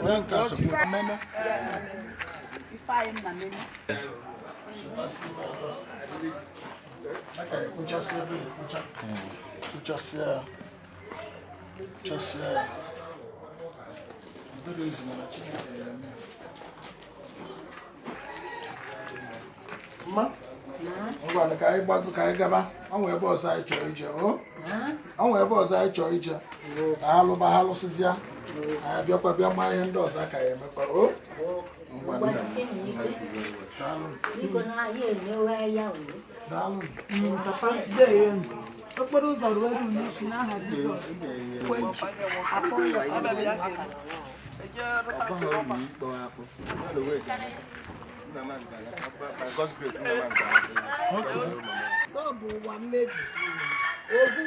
Onye nke a sịkwa mene. Aka ekpochasị ebe ekpocha. Kpochasịa ya. Kpochasịa ya. Ọ dịrị izu mana Chineke ya eme ya. Mma, ngwa ka anyị gbago, ka anyị gaba. Ọ nwee ebe ọzọ anyị chọrọ ije o. Ọ nwee ebe ọzọ anyị chọrọ ije. Ka ha lụba, ha lụsịzịa. Anyị bịakwa bịa mara ihe ndị ọzọ aka ya emekwa o. Ngwa nne. Daalụ. Biko na anyị emewe ya o. Daalụ. Papa, deyo. Okporo ụzọ ruo eru n'isi n'aha Jizọs. By God's grace, Ọ bụ ụwa mmebi. Ogwu.